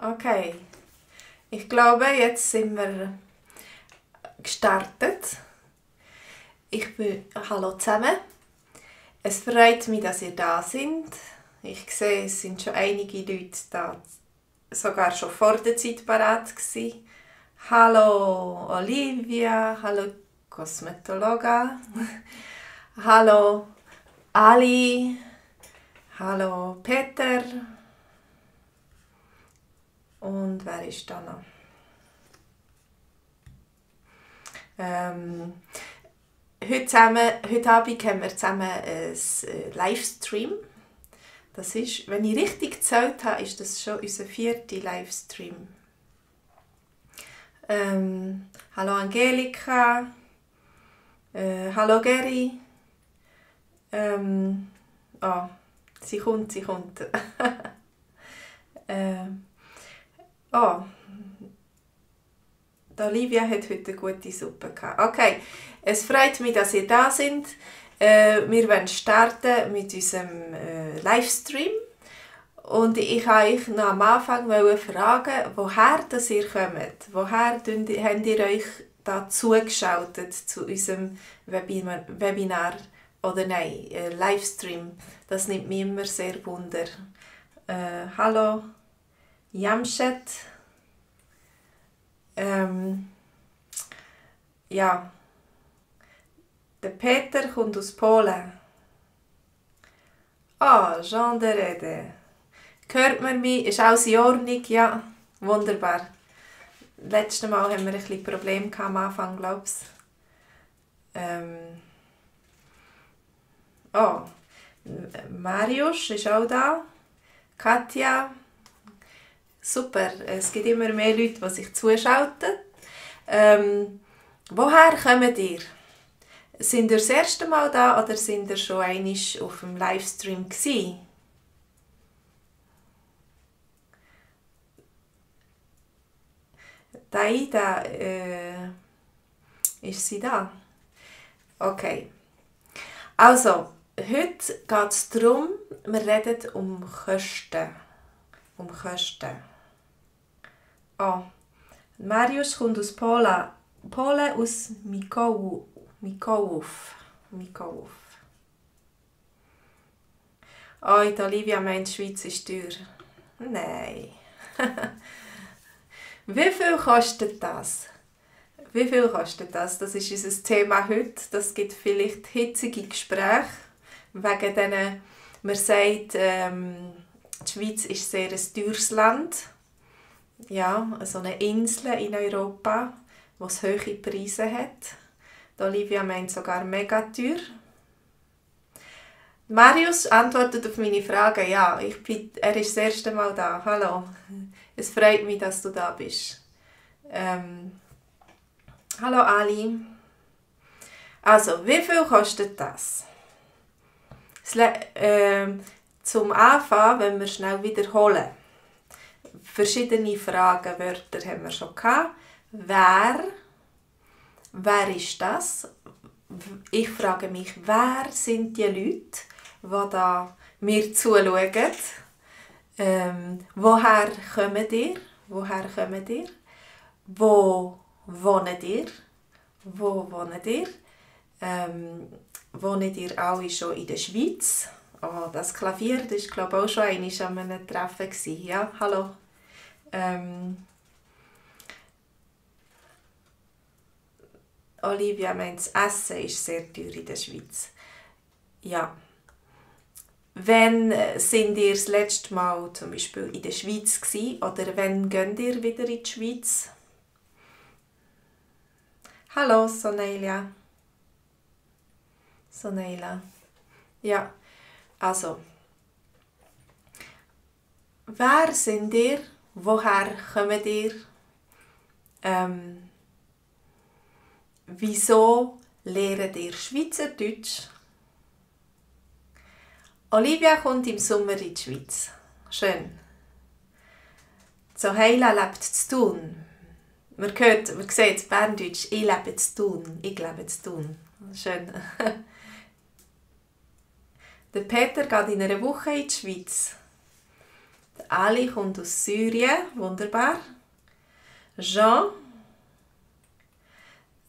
Okay, ich glaube, jetzt sind wir gestartet. Hallo zusammen. Es freut mich, dass ihr da seid. Ich sehe, es sind schon einige Leute da, sogar schon vor der Zeit parat gewesen. Hallo Olivia, hallo Kosmetologa, hallo Ali, hallo Peter. Und wer ist da noch? Heute Abend haben wir zusammen einen Livestream. Das ist, wenn ich richtig gezählt habe, ist das schon unser 4. Livestream. Hallo Angelika, hallo Geri. Sie kommt. Die Olivia hat heute eine gute Suppe gehabt. Okay, es freut mich, dass ihr da seid. Wir wollen starten mit unserem Livestream. Und ich wollte euch noch am Anfang fragen, woher das ihr kommt. Woher habt ihr euch da zugeschaltet zu unserem Webinar oder nein, Livestream? Das nimmt mich immer sehr wunder. Hallo Jamshed. Ja, der Peter kommt aus Polen. Jean de Rede. Hört man mich? Ist alles in Ordnung? Ja, wunderbar. Letztes Mal haben wir ein bisschen Probleme am Anfang, glaube ich. Marius ist auch da. Katja. Super, es gibt immer mehr Leute, die sich zuschalten. Woher kommt ihr? Sind ihr das erste Mal da oder sind ihr schon einmal auf dem Livestream gewesen? Daida, ist sie da? Okay. Also, heute geht es darum, wir reden um Kosten. Mariusz kommt aus Polen. Polen aus Mikołów. Die Olivia meint, die Schweiz ist teuer. Nein. Wie viel kostet das? Das ist unser Thema heute. Das gibt vielleicht hitzige Gespräche. Wegen denen, man sagt, die Schweiz ist sehr ein teures Land. Ja, so eine Insel in Europa, wo es hohe Preise hat. Die Olivia meint sogar mega teuer. Marius antwortet auf meine Frage. Ja, er ist das erste Mal da. Hallo, es freut mich, dass du da bist. Hallo Ali. Also, wie viel kostet das? Zum Anfang, wenn wir schnell wiederholen. Verschiedene Fragen, Wörter haben wir schon gehabt. Wer ist das? Ich frage mich, wer sind die Leute, die da mir zuschauen? Woher kommt ihr? Wo wohnt ihr? Wohnt ihr alle schon in der Schweiz? Das Klavier, das war glaube ich auch schon einmal an einem Treffen. Ja, hallo. Olivia meint, das Essen ist sehr teuer in der Schweiz. Ja. Wann sind ihr das letzte Mal zum Beispiel in der Schweiz gewesen? Oder wann geht ihr wieder in die Schweiz? Hallo Soneila. Ja, also. Wer sind ihr? Woher kommt ihr? Wieso lernt ihr Schweizerdeutsch? Olivia kommt im Sommer in die Schweiz. Schön. Soheila lebt zu Thun. Man sieht Berndeutsch. Ich lebe zu Thun. Schön. Der Peter geht in einer Woche in die Schweiz. Ali kommt aus Syrien, wunderbar. Jean,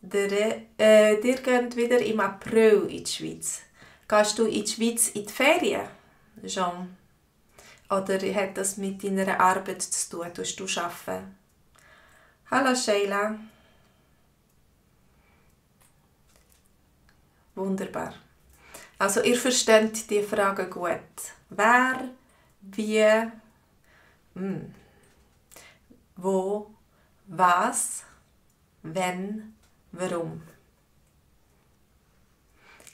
ihr geht wieder im April in die Schweiz. Gehst du in die Schweiz in die Ferien, Jean? Oder hat das mit deiner Arbeit zu tun? Tust du arbeiten? Hallo Sheila. Wunderbar. Also ihr versteht die Frage gut. Wer, wie, wo, was, wenn, warum.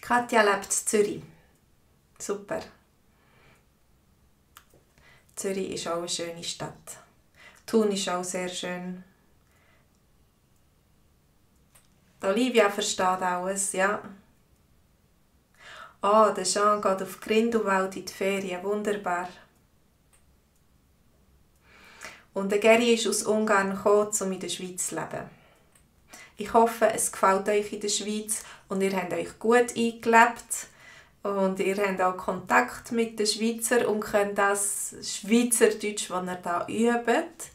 Katja lebt in Zürich. Super. Zürich ist auch eine schöne Stadt. Thun ist auch sehr schön. Olivia versteht alles, ja. Der Jean geht auf Grindelwald in die Ferien. Wunderbar. Und der Geri ist aus Ungarn gekommen, um in der Schweiz zu leben. Ich hoffe, es gefällt euch in der Schweiz und ihr habt euch gut eingelebt. Und ihr habt auch Kontakt mit den Schweizer und könnt das Schweizerdeutsch, das ihr hier übt,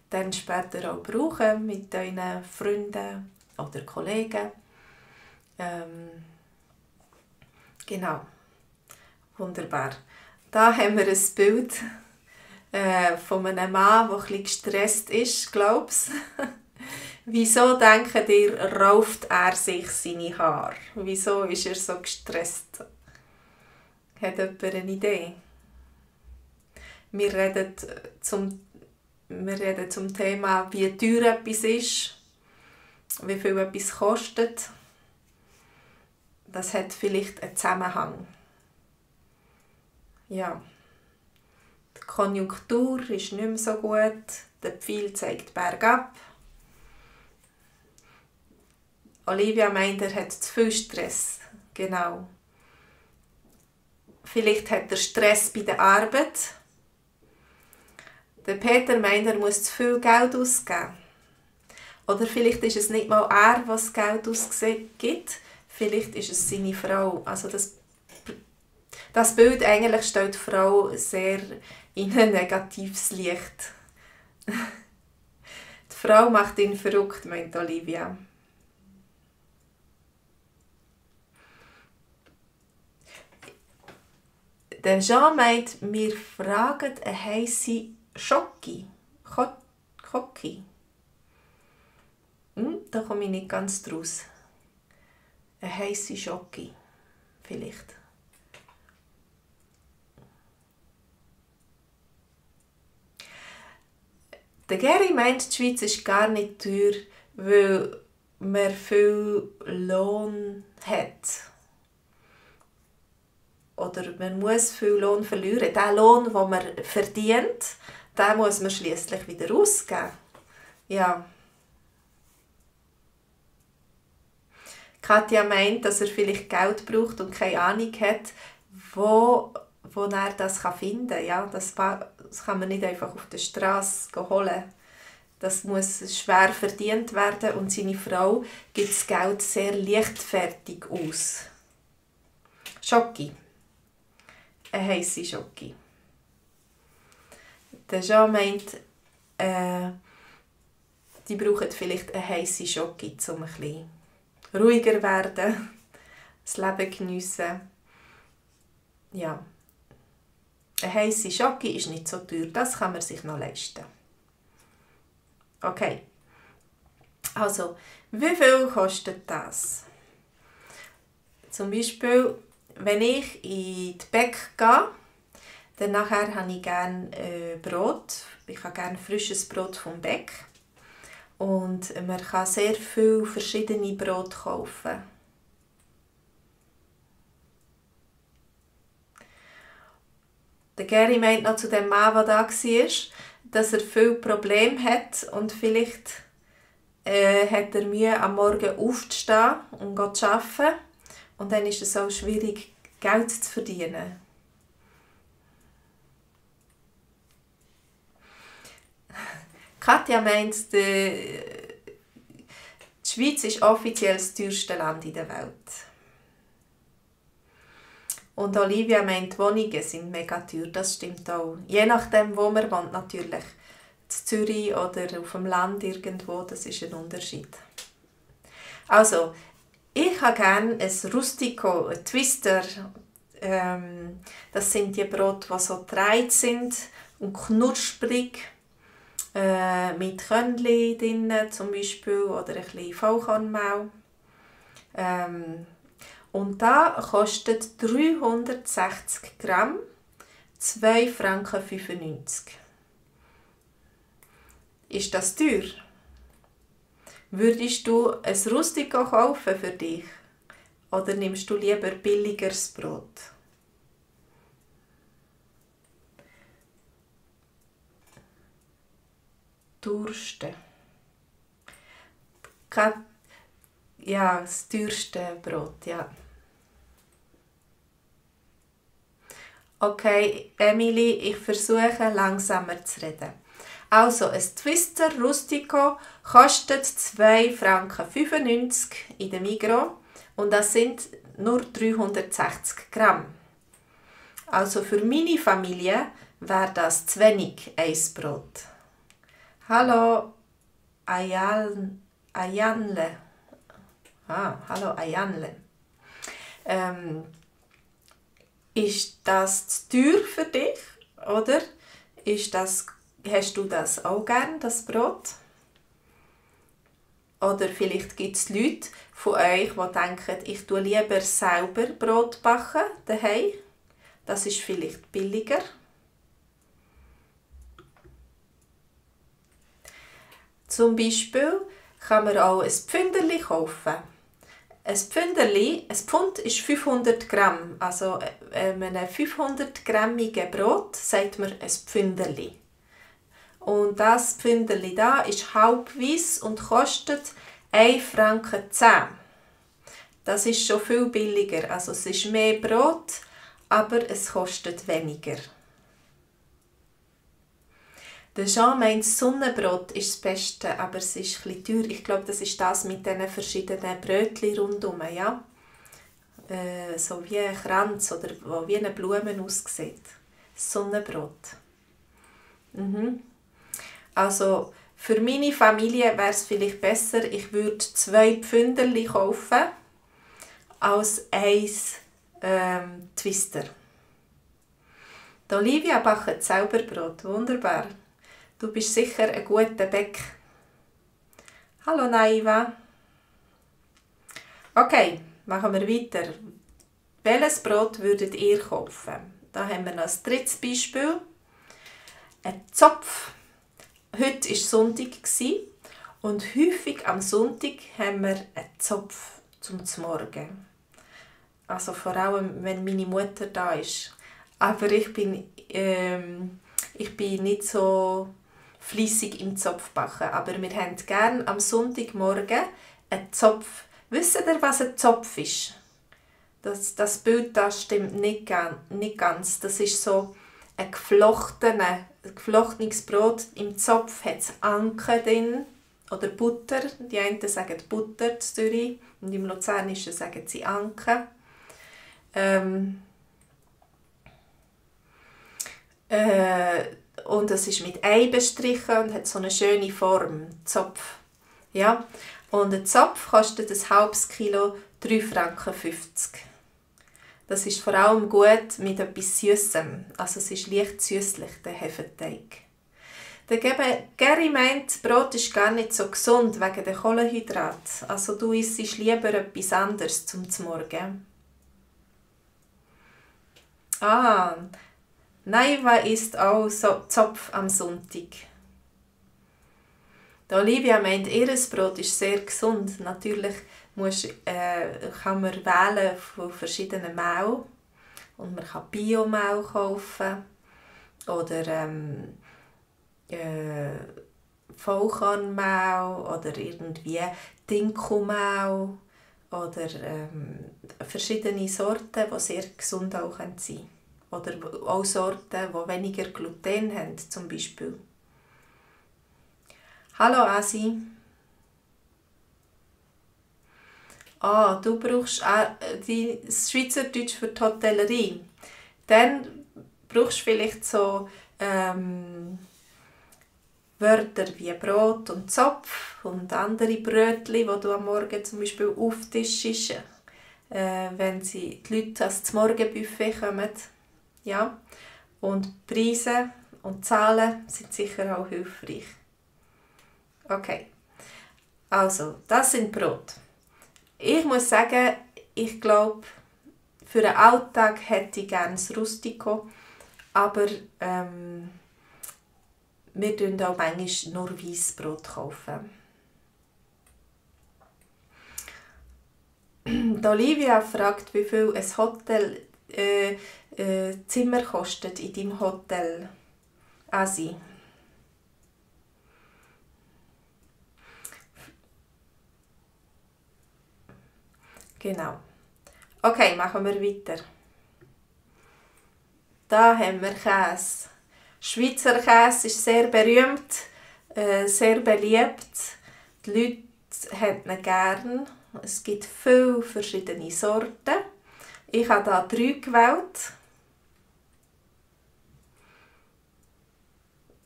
dann später auch brauchen mit euren Freunden oder Kollegen. Genau. Wunderbar. Da haben wir ein Bild von einem Mann, der ein bisschen gestresst ist, glaube ich. Wieso denkt ihr, rauft er sich seine Haare? Wieso ist er so gestresst? Hat jemand eine Idee? Wir reden zum Thema, wie teuer etwas ist, wie viel etwas kostet. Das hat vielleicht einen Zusammenhang. Ja. Die Konjunktur ist nicht mehr so gut, der Pfeil zeigt bergab. Olivia meint, er hat zu viel Stress. Genau. Vielleicht hat er Stress bei der Arbeit. Der Peter meint, er muss zu viel Geld ausgeben. Oder vielleicht ist es nicht mal er, der das Geld ausgibt. Vielleicht ist es seine Frau. Also das Bild eigentlich stellt die Frau sehr in ein negatives Licht. Die Frau macht ihn verrückt, meint Olivia. Der Jean meint, wir fragen eine heisse Schoki. Koki. Da komme ich nicht ganz draus. Eine heisse Schoki. Vielleicht. Der Geri meint, die Schweiz ist gar nicht teuer, weil man viel Lohn hat. Oder man muss viel Lohn verlieren. Den Lohn, den man verdient, den muss man schliesslich wieder ausgeben. Ja. Katja meint, dass er vielleicht Geld braucht und keine Ahnung hat, wo er das finden kann. Ja, das kann man nicht einfach auf der Straße holen. Das muss schwer verdient werden und seine Frau gibt das Geld sehr leichtfertig aus. Schoki. Eine heisse Schoki. Der Jean meint, die brauchen vielleicht eine heisse Schoki, um ein bisschen ruhiger zu werden, das Leben geniessen. Ja. Eine heisse Schoki ist nicht so teuer, das kann man sich noch leisten. Okay. Also, wie viel kostet das? Zum Beispiel, wenn ich in die Bäcke gehe, dann nachher habe ich gerne Brot. Ich habe gerne frisches Brot vom Bäck. Und man kann sehr viele verschiedene Brote kaufen. Der Geri meint noch zu dem Mann, der da war, dass er viele Probleme hat und vielleicht hat er Mühe, am Morgen aufzustehen und zu arbeiten. Und dann ist es auch schwierig, Geld zu verdienen. Katja meint, die Schweiz ist offiziell das teuerste Land in der Welt. Und Olivia meint, Wohnungen sind mega teuer, das stimmt auch. Je nachdem, wo man wohnt natürlich. In Zürich oder auf dem Land irgendwo, das ist ein Unterschied. Also, ich habe gerne ein Rustico, ein Twister. Das sind die Brote, die so gedreht sind und knusprig. Mit Körnchen drin zum Beispiel oder ein bisschen Vollkornmehl. Und da kostet 360 Gramm 2,95 Franken. Ist das teuer? Würdest du ein Rustico kaufen für dich? Oder nimmst du lieber billigeres Brot? Teuerste. Ja, das teuerste Brot, ja. Okay, Emily, ich versuche langsamer zu reden. Also, ein Twister Rustico kostet 2,95 Franken in der Migros und das sind nur 360 Gramm. Also für meine Familie wäre das zu wenig, ein Brot. Hallo, Ayanle. Hallo, Ayanle. Ist das zu teuer für dich? Oder hast du das auch gern, das Brot? Oder vielleicht gibt es Leute von euch, die denken, ich tue lieber selber Brot backen daheim. Das ist vielleicht billiger. Zum Beispiel kann man auch ein Pfünderli kaufen. Ein Pfund ist 500 Gramm. Also einem 500-grammigen Brot sagt man ein Pfünderli. Und das Pfünderli da ist halbweiss und kostet 1,10 Franken. Das ist schon viel billiger. Also es ist mehr Brot, aber es kostet weniger. Der Jean meint, Sonnenbrot ist das Beste, aber es ist etwas teuer. Ich glaube, das ist das mit diesen verschiedenen Brötchen rundherum, ja? So wie ein Kranz oder wie eine Blume aussieht. Sonnenbrot. Also für meine Familie wäre es vielleicht besser, ich würde 2 Pfünderli kaufen als 1 Twister. Die Olivia backt selber Brot. Wunderbar. Du bist sicher ein guter Bäck. Hallo Naiva. Okay, machen wir weiter. Welches Brot würdet ihr kaufen? Da haben wir noch ein drittes Beispiel. Ein Zopf. Heute war Sonntag und häufig am Sonntag haben wir einen Zopf zum Morgen. Also vor allem, wenn meine Mutter da ist. Aber ich bin nicht so fleissig im Zopfbacken. Aber wir haben gerne am Sonntagmorgen einen Zopf. Wisst ihr, was ein Zopf ist? Das Bild da stimmt nicht ganz. Das ist so ein geflochtenes Brot. Im Zopf hat es Anke drin. Oder Butter. Die einen sagen Butter in Zürich. Und im Luzernischen sagen sie Anke. Und es ist mit Ei bestrichen und hat so eine schöne Form, Zopf. Ja? Und ein Zopf kostet ein halbes Kilo 3,50 Franken. Das ist vor allem gut mit etwas Süßem. Also es ist leicht süßlich, der Hefeteig. Der Gary meint, Brot ist gar nicht so gesund wegen der Kohlenhydrate. Also du isst lieber etwas anderes zum Morgen. Naiva isst auch so Zopf am Sonntag. Die Olivia meint, ihr Brot ist sehr gesund. Natürlich kann man wählen von verschiedenen Mehl. Und man kann Biomehl kaufen. Oder Vollkornmehl. Oder irgendwie Dinkelmehl. Oder verschiedene Sorten, die sehr gesund auch sein können. Oder auch Sorten, die weniger Gluten haben, zum Beispiel. Hallo Asi. Du brauchst das Schweizerdeutsch für die Hotellerie. Dann brauchst du vielleicht so Wörter wie Brot und Zopf und andere Brötchen, die du am Morgen zum Beispiel auftischst, wenn die Leute ans Morgenbuffet kommen. Ja? Und Preise und Zahlen sind sicher auch hilfreich. Okay, also das sind Brot. Ich muss sagen, ich glaube, für den Alltag hätte ich gerne das Rustico, aber wir kaufen auch manchmal nur Weissbrot. Olivia fragt, wie viel ein Hotel Zimmer kostet in deinem Hotel Asi. Genau. Okay, machen wir weiter. Da haben wir Käse. Schweizer Käse ist sehr berühmt, sehr beliebt. Die Leute haben ihn gerne. Es gibt viele verschiedene Sorten. Ich habe hier 3 gewählt.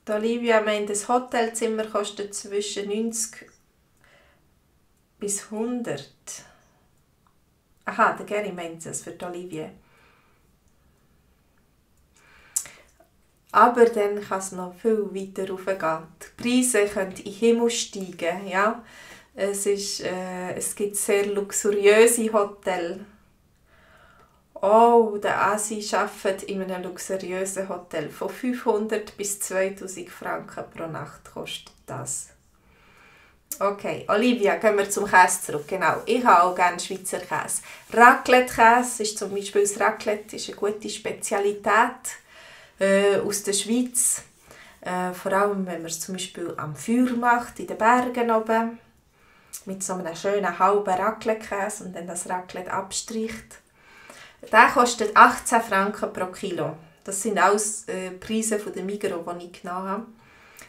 Die Olivia meint, das Hotelzimmer kostet zwischen 90 bis 100. Aha, der Gary meint es für die Olivia. Aber dann kann es noch viel weiter raufgehen. Die Preise können in den Himmel steigen. Ja? Es gibt sehr luxuriöse Hotels. Oh, der Asi arbeitet in einem luxuriösen Hotel. Von 500 bis 2000 Franken pro Nacht kostet das. Okay, Olivia, gehen wir zum Käse zurück. Genau, ich habe auch gerne Schweizer Käse. Raclette-Käse ist zum Beispiel das Raclette ist eine gute Spezialität aus der Schweiz. Vor allem, wenn man es zum Beispiel am Feuer macht, in den Bergen oben. Mit so einem schönen halben Raclette-Käse und dann das Raclette abstreicht. Der kostet 18 Franken pro Kilo. Das sind alles Preise von der Migros, die ich genommen habe.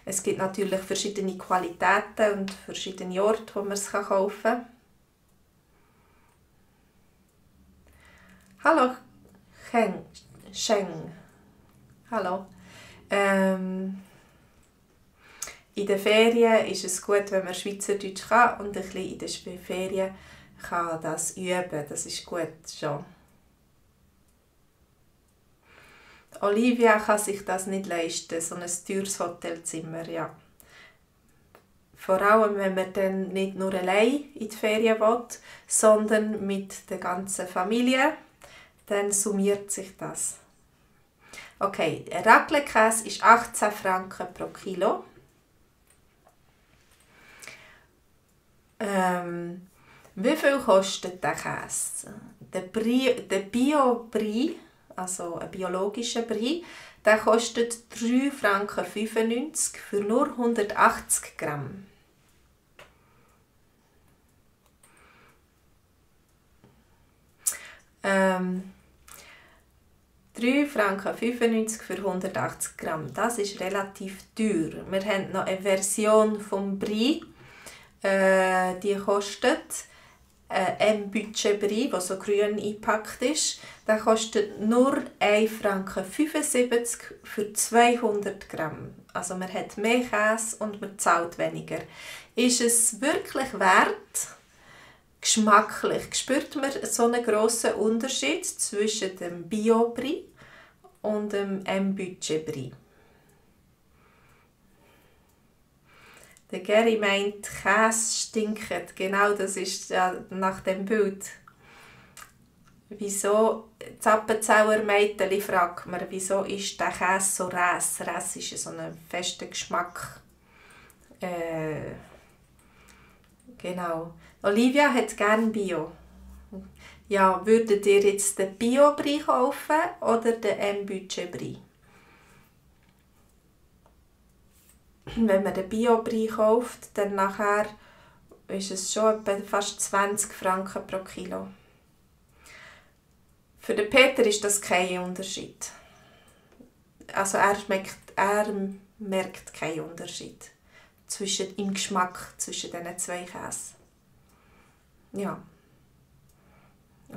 Es gibt natürlich verschiedene Qualitäten und verschiedene Orte, wo man es kaufen kann. Hallo, Sheng. Hallo. In den Ferien ist es gut, wenn man Schweizerdeutsch kann und ein bisschen in den Ferien kann das üben. Das ist gut schon. Olivia kann sich das nicht leisten, so ein teures Hotelzimmer, ja. Vor allem, wenn man dann nicht nur allein in die Ferien will, sondern mit der ganzen Familie, dann summiert sich das. Okay, Raclette-Käse ist 18 Franken pro Kilo. Wie viel kostet der Käse? Der Bio-Brie, also ein biologischer Brie, der kostet 3,95 Franken für nur 180 Gramm. Ähm, 3,95 Franken für 180 Gramm. Das ist relativ teuer. Wir haben noch eine Version vom Brie. Die kostet ein Budget Brie, der so grün eingepackt ist. Der kostet nur 1,75 Franken für 200 Gramm. Also man hat mehr Käse und man zahlt weniger. Ist es wirklich wert? Geschmacklich spürt man so einen grossen Unterschied zwischen dem Bio-Brie und dem M-Budget-Brie. Der Gary meint, Käse stinkt. Genau, das ist nach dem Bild. Wieso, das Appenzauer Mädchen fragt man, wieso ist der Käse so räss? Räss ist so ein fester Geschmack. Genau. Olivia hat gerne Bio. Ja, würdet ihr jetzt den Bio-Brie kaufen oder den M-Budget-Brie? Wenn man den Bio-Brie kauft, dann nachher ist es schon etwa fast 20 Franken pro Kilo. Für den Peter ist das kein Unterschied. Also er merkt keinen Unterschied im Geschmack zwischen diesen zwei Käsen. Ja.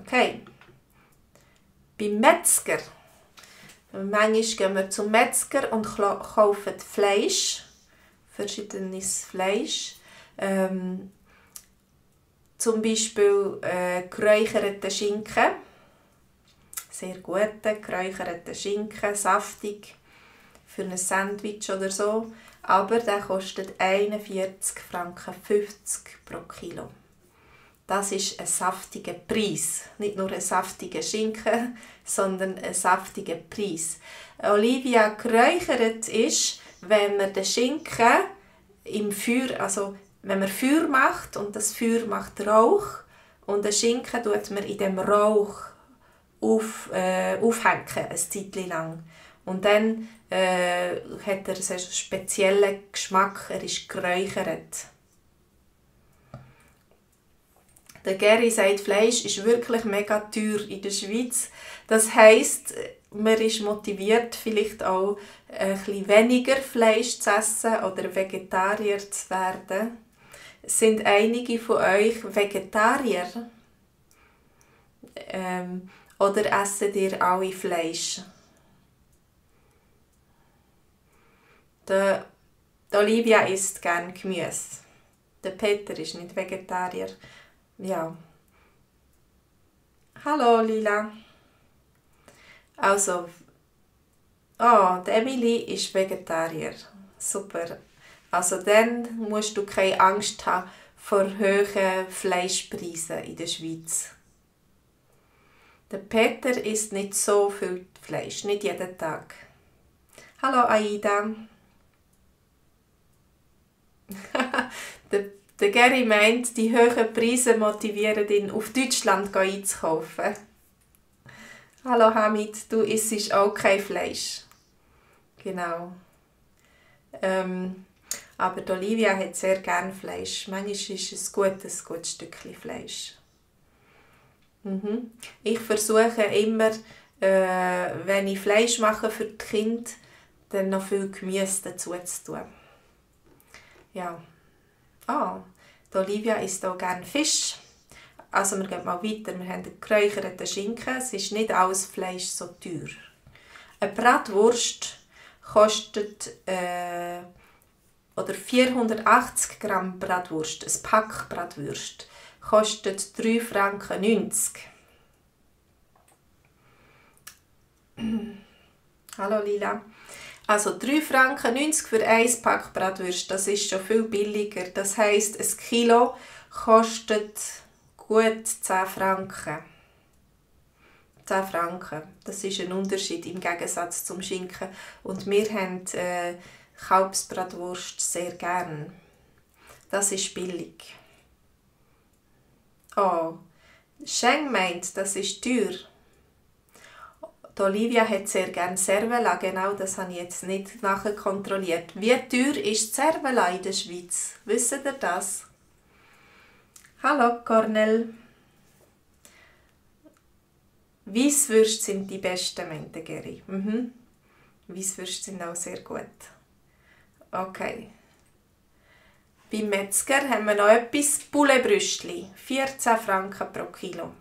Okay. Beim Metzger. Manchmal gehen wir zum Metzger und kaufen Fleisch. Verschiedenes Fleisch. Zum Beispiel geräucherten Schinken. Sehr guten geräucherten Schinken, saftig. Für ein Sandwich oder so. Aber der kostet 41,50 Franken pro Kilo. Das ist ein saftiger Preis. Nicht nur ein saftiger Schinken, sondern ein saftiger Preis. Olivia, geräuchert ist, wenn man den Schinken im Feuer, also wenn man Feuer macht und das Feuer macht Rauch und den Schinken tut man in dem Rauch aufhängen, eine Zeit lang. Und dann hat er einen speziellen Geschmack, er ist geräuchert. Der Geri sagt, Fleisch ist wirklich mega teuer in der Schweiz. Das heisst, man ist motiviert, vielleicht auch ein bisschen weniger Fleisch zu essen oder Vegetarier zu werden. Sind einige von euch Vegetarier? Oder essen ihr alle Fleisch? Die Olivia isst gerne Gemüse. Der Peter ist nicht Vegetarier. Ja. Hallo Lila. Also, die Emily ist Vegetarier. Super. Also dann musst du keine Angst haben vor hohen Fleischpreisen in der Schweiz. Der Peter isst nicht so viel Fleisch, nicht jeden Tag. Hallo Aida. Der Geri meint, die hohen Preise motivieren ihn, auf Deutschland einzukaufen. Hallo Hamid, du isst auch kein Fleisch. Genau. Aber die Olivia hat sehr gerne Fleisch. Manchmal ist es ein gutes Stückchen Fleisch. Ich versuche immer, wenn ich Fleisch mache für die Kinder, dann noch viel Gemüse dazu zu tun. Ja. Die Olivia isst auch gerne Fisch. Also wir gehen mal weiter. Wir haben einen geräucherten Schinken. Es ist nicht alles Fleisch so teuer. Eine Bratwurst kostet oder 480 Gramm Bratwurst, ein Pack Bratwurst, kostet 3,90 Franken. Hallo Lila. Also 3,90 Franken für ein Pack Bratwurst, das ist schon viel billiger. Das heisst, ein Kilo kostet gut 10 Franken. 10 Franken, das ist ein Unterschied im Gegensatz zum Schinken. Und wir haben Kalbsbratwurst sehr gern. Das ist billig. Sheng meint, das ist teuer. Die Olivia hat sehr gerne Cervela, genau, das habe ich jetzt nicht nachkontrolliert. Wie teuer ist Cervela in der Schweiz? Wisst ihr das? Hallo Cornel. Weisswürste sind die besten, meint der Geri. Weisswürste sind auch sehr gut. Okay. Beim Metzger haben wir noch etwas, Pouletbrüstli. 14 Franken pro Kilo.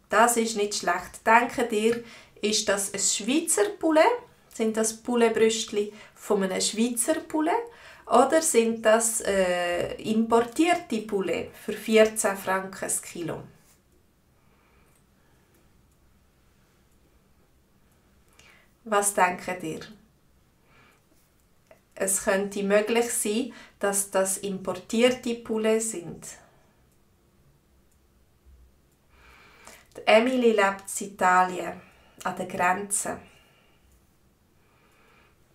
Das ist nicht schlecht. Denkt ihr, ist das ein Schweizer Poulet? Sind das Pouletbrüstli von einem Schweizer Poulet? Oder sind das importierte Poulet für 14 Franken das Kilo? Was denkt ihr? Es könnte möglich sein, dass das importierte Poulet sind. Die Emily lebt in Italien, an der Grenze.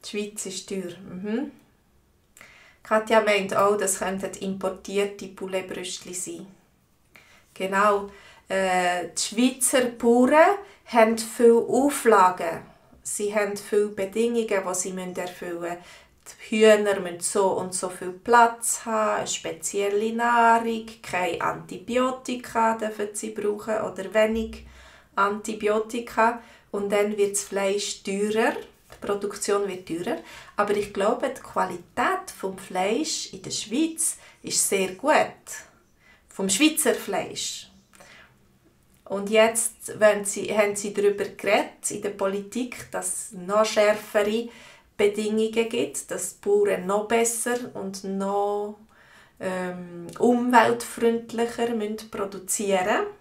Die Schweiz ist teuer. Katja meint auch, das könnten importierte Pouletbrüstli sein. Genau. Die Schweizer Bauern haben viele Auflagen. Sie haben viele Bedingungen, die sie erfüllen müssen. Die Hühner müssen so und so viel Platz haben, eine spezielle Nahrung, keine Antibiotika dürfen sie brauchen oder wenig Antibiotika. Und dann wird das Fleisch teurer, die Produktion wird teurer. Aber ich glaube, die Qualität des Fleisch in der Schweiz ist sehr gut. Vom Schweizer Fleisch. Und jetzt haben sie darüber geredet in der Politik, dass es noch schärfere Bedingungen gibt, dass die Bauern noch besser und noch umweltfreundlicher produzieren müssen.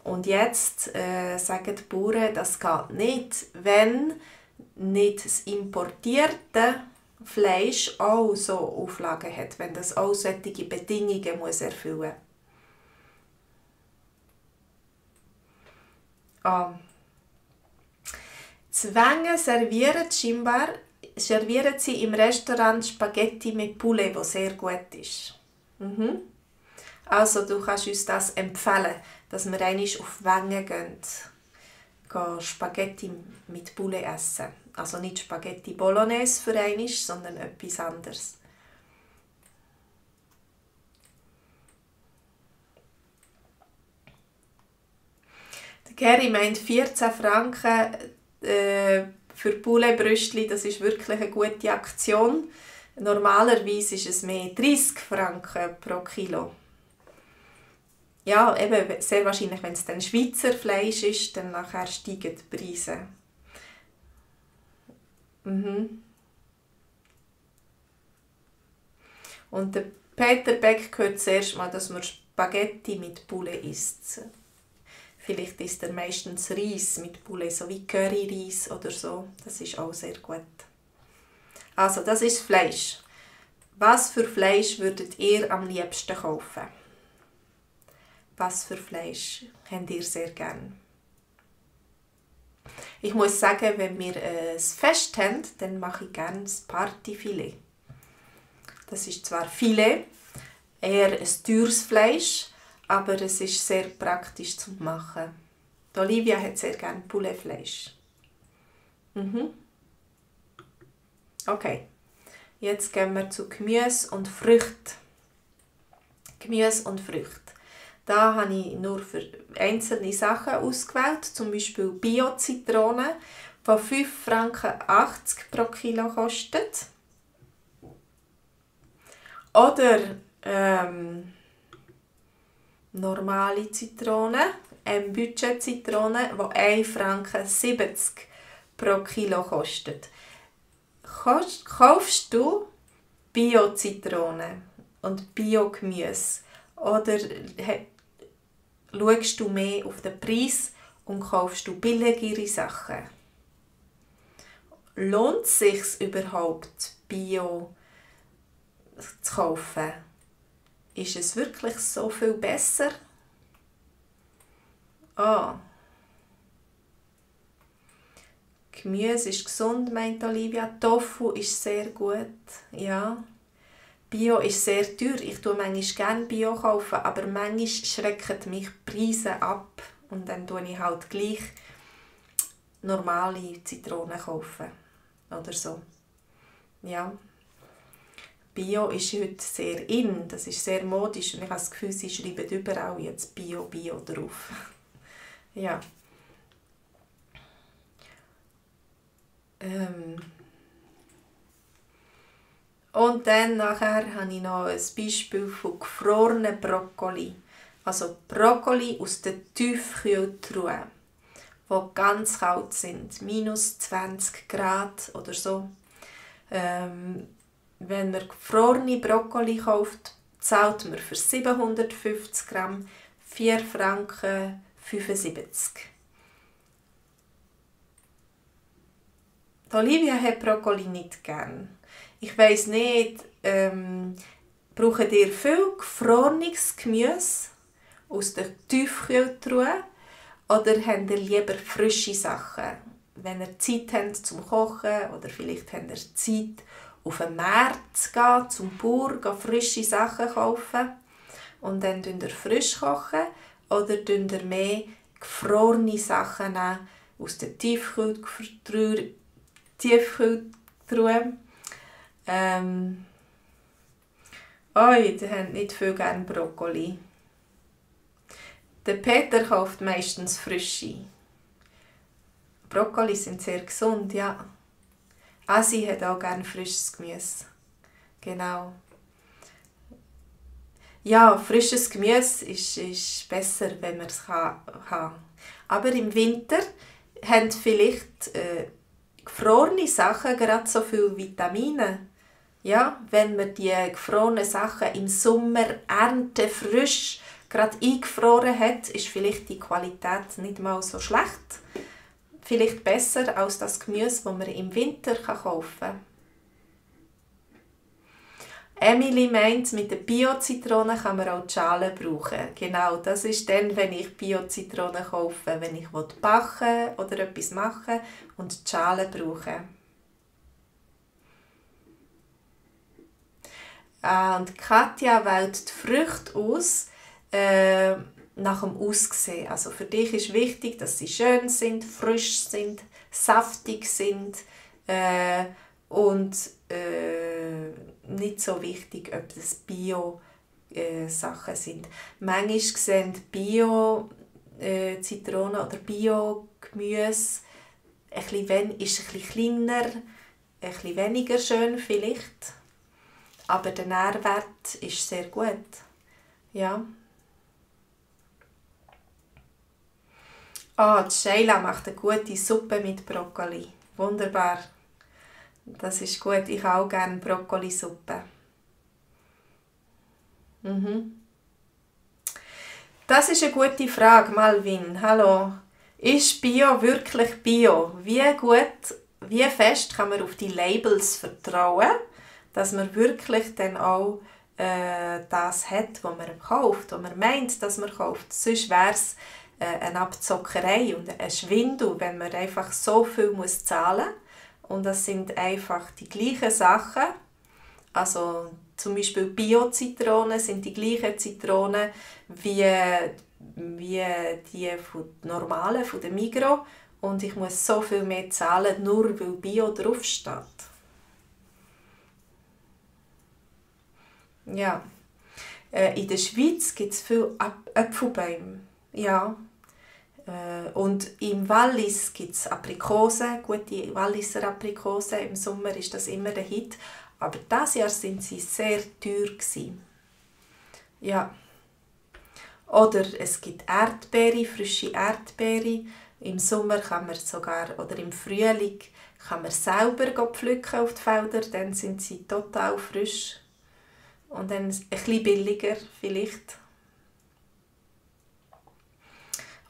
Und jetzt sagen die Bauern, das geht nicht, wenn nicht das importierte Fleisch auch so Auflagen hat, wenn das auch solche Bedingungen muss erfüllen muss. Zwänge servieren sie im Restaurant Spaghetti mit Poulet, was sehr gut ist. Also du kannst uns das empfehlen, dass wir einmal auf Wengen gehen Spaghetti mit Poulet essen. Also nicht Spaghetti Bolognese für einmal, sondern etwas anderes. Der Gary meint 14 Franken für Poulet-Brüstli, das ist wirklich eine gute Aktion. Normalerweise ist es mehr 30 Franken pro Kilo. Ja, eben sehr wahrscheinlich, wenn es dann Schweizer Fleisch ist, dann nachher steigen die Preise. Und der Peter Beck hört zuerst mal, dass man Spaghetti mit Poulet isst. Vielleicht isst er meistens Reis mit Poulet, so wie Curryreis oder so. Das ist auch sehr gut. Also, das ist Fleisch. Was für Fleisch würdet ihr am liebsten kaufen? Was für Fleisch habt ihr sehr gern? Ich muss sagen, wenn wir ein Fest haben, dann mache ich gerne das Partyfilet. Das ist zwar Filet, eher ein teures Fleisch, aber es ist sehr praktisch zu machen. Die Olivia hat sehr gerne Pouletfleisch. Okay, jetzt gehen wir zu Gemüse und Früchten. Gemüse und Früchte. Da habe ich nur für einzelne Sachen ausgewählt, zum Beispiel Bio-Zitronen, die 5,80 Franken pro Kilo kostet. Oder normale Zitronen, Budget-Zitronen, die 1,70 Franken pro Kilo kostet. Kaufst du Bio-Zitronen und Bio-Gemüse oder schaust du mehr auf den Preis und kaufst du billigere Sachen? Lohnt es sich überhaupt, Bio zu kaufen? Ist es wirklich so viel besser? Gemüse ist gesund, meint Olivia. Tofu ist sehr gut. Ja. Bio ist sehr teuer. Ich kaufe manchmal gerne Bio, aber manchmal schrecken mich die Preise ab. Und dann kaufe ich halt gleich normale Zitronen kaufen. Oder so. Ja. Bio ist heute sehr in. Das ist sehr modisch. Und ich habe das Gefühl, sie schreiben überall jetzt Bio, Bio drauf. Ja. Und dann nachher habe ich noch ein Beispiel von gefrorenen Brokkoli. Also Brokkoli aus der Tiefkühltruhe, die ganz kalt sind, minus 20 Grad oder so. Wenn man gefrorene Brokkoli kauft, zahlt man für 750 Gramm 4,75 Franken. Olivia hat Brokkoli nicht gern. Ich weiss nicht, braucht ihr viel gefrorenes Gemüse aus der Tiefkühltruhe oder habt ihr lieber frische Sachen? Wenn ihr Zeit habt zum Kochen oder vielleicht habt ihr Zeit, auf den Markt zu gehen, zum Bauer, frische Sachen kaufen und dann kocht ihr frisch kochen oder kocht ihr mehr gefrorene Sachen aus der Tiefkühltruhe? Die haben nicht viel gerne Brokkoli. Der Peter kauft meistens frische. Brokkoli sind sehr gesund, ja. Sie hat auch gerne frisches Gemüse. Genau. Ja, frisches Gemüse ist besser, wenn man es haben kann. Aber im Winter haben vielleicht gefrorene Sachen gerade so viele Vitamine. Ja, wenn man die gefrorenen Sachen im Sommer frisch gerade eingefroren hat, ist vielleicht die Qualität nicht mal so schlecht. Vielleicht besser als das Gemüse, das man im Winter kaufen kann. Emily meint, mit der Bio-Zitrone kann man auch die Schale brauchen. Genau, das ist dann, wenn ich Bio-Zitrone kaufe, wenn ich backen oder etwas machen und die Schale brauche. Und Katja wählt die Früchte aus nach dem Aussehen. Also für dich ist wichtig, dass sie schön sind, frisch sind, saftig sind und nicht so wichtig, ob das Bio-Sachen sind. Manchmal sehen Bio-Zitronen oder Bio-Gemüse ist ein bisschen kleiner, ein bisschen weniger schön vielleicht. Aber der Nährwert ist sehr gut. Ja. Die Sheila macht eine gute Suppe mit Brokkoli. Wunderbar. Das ist gut. Ich habe auch gerne Brokkolisuppe. Das ist eine gute Frage, Malvin. Hallo. Ist Bio wirklich Bio? Wie fest kann man auf die Labels vertrauen, dass man wirklich dann auch das hat, was man kauft, was man meint, dass man kauft. Sonst wäre es eine Abzockerei und ein Schwindel, wenn man einfach so viel zahlen muss. Und das sind einfach die gleichen Sachen. Also zum Beispiel Bio-Zitronen sind die gleichen Zitronen wie die normalen, von der Migros. Und ich muss so viel mehr zahlen, nur weil Bio draufsteht. Ja. In der Schweiz gibt es viele Apfelbäume. Ja. Und im Wallis gibt es Aprikosen, gute Walliser Aprikosen. Im Sommer ist das immer der Hit. Aber dieses Jahr sind sie sehr teuer gewesen. Ja. Oder es gibt Erdbeere, frische Erdbeere. Im Sommer kann man sogar, oder im Frühling, kann man selber pflücken auf die Felder. Dann sind sie total frisch. Und dann ein bisschen billiger vielleicht.